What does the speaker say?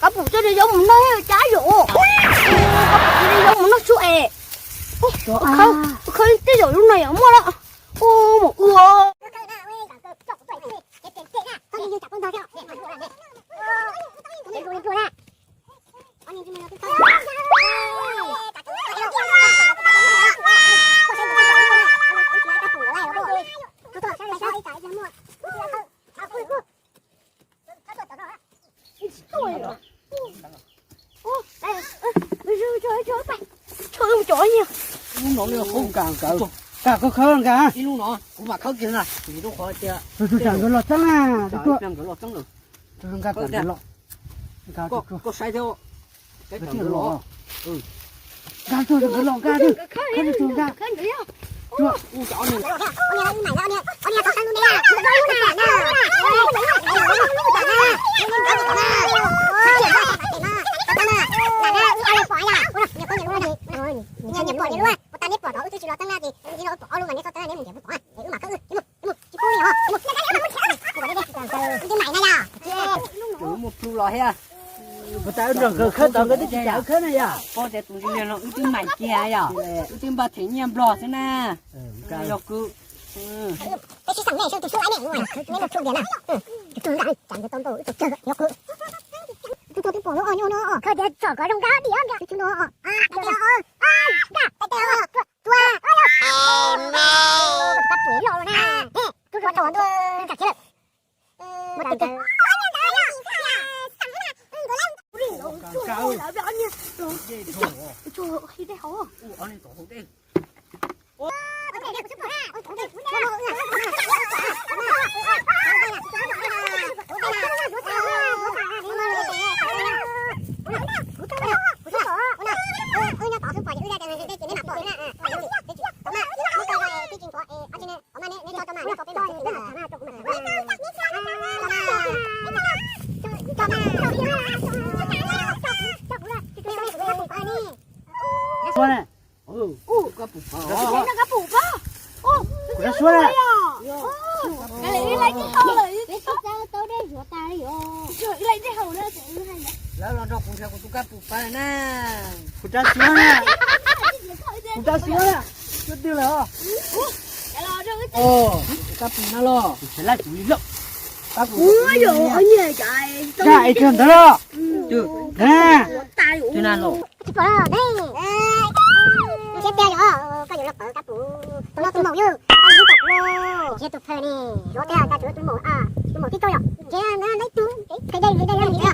Kab pum coj de zaub mus noj cab yom. Kab pum coj de zaub mus noj xwb es. Khawb tej zaum lub no yog muaj lawm. Ua mus ua. Ub, no li qhov nkawd, nkag koj khawb nkag. Ib lub no kuv mam khawb kiag na, tus tsam nkawd los txeeb na, tus tsam nkawd los txeeb lawm. Nkag tsam nkawd los, nkag tus tsam, koj saib thiab, nkag tsam nkawd los, nkag tus tsam nkawd los, nkag tus, khawb tus tsam nkag. Tus muaj plhu los thiab. Puas tas wb nrog nkawd khawb tod nkawd twb tsis kam wb khawb na yom. Pob tias tus ntsis no wb twb mais kiag yom, wb twb npaj them nyiaj nplog xwb na. Yog kwv. Tus twb pom lub o nyuj no, khawb tias tsom kom zoo nkauj diam nkag tus no. Nkag tus no. Tus kab pum los na. Tus ua tau ntuj nkag kiag lawm. Suav ne? Kuv suav ne. Lawv los nrog kuv nrhiav kuv tus kab pum pab na. Kuv rab suav na. Kuv rab suav na. Suav twg lawm? Kab pum na los. Kuv tsis laij kuv li lawm. Kab pum na. Kab es tug ntawd los. Twg na los? Tsis pom ne. Nws siab tiag yom, koj yuav los pawv kab pum. Tus no tus maum yog, tus maum yog tus phawj ne. Yuav tiag, tus maum, tus maum tib tau yom. Ntshe na, ib tug, qhia dej, qhia dej, ntshe qhov niag maum ntxa.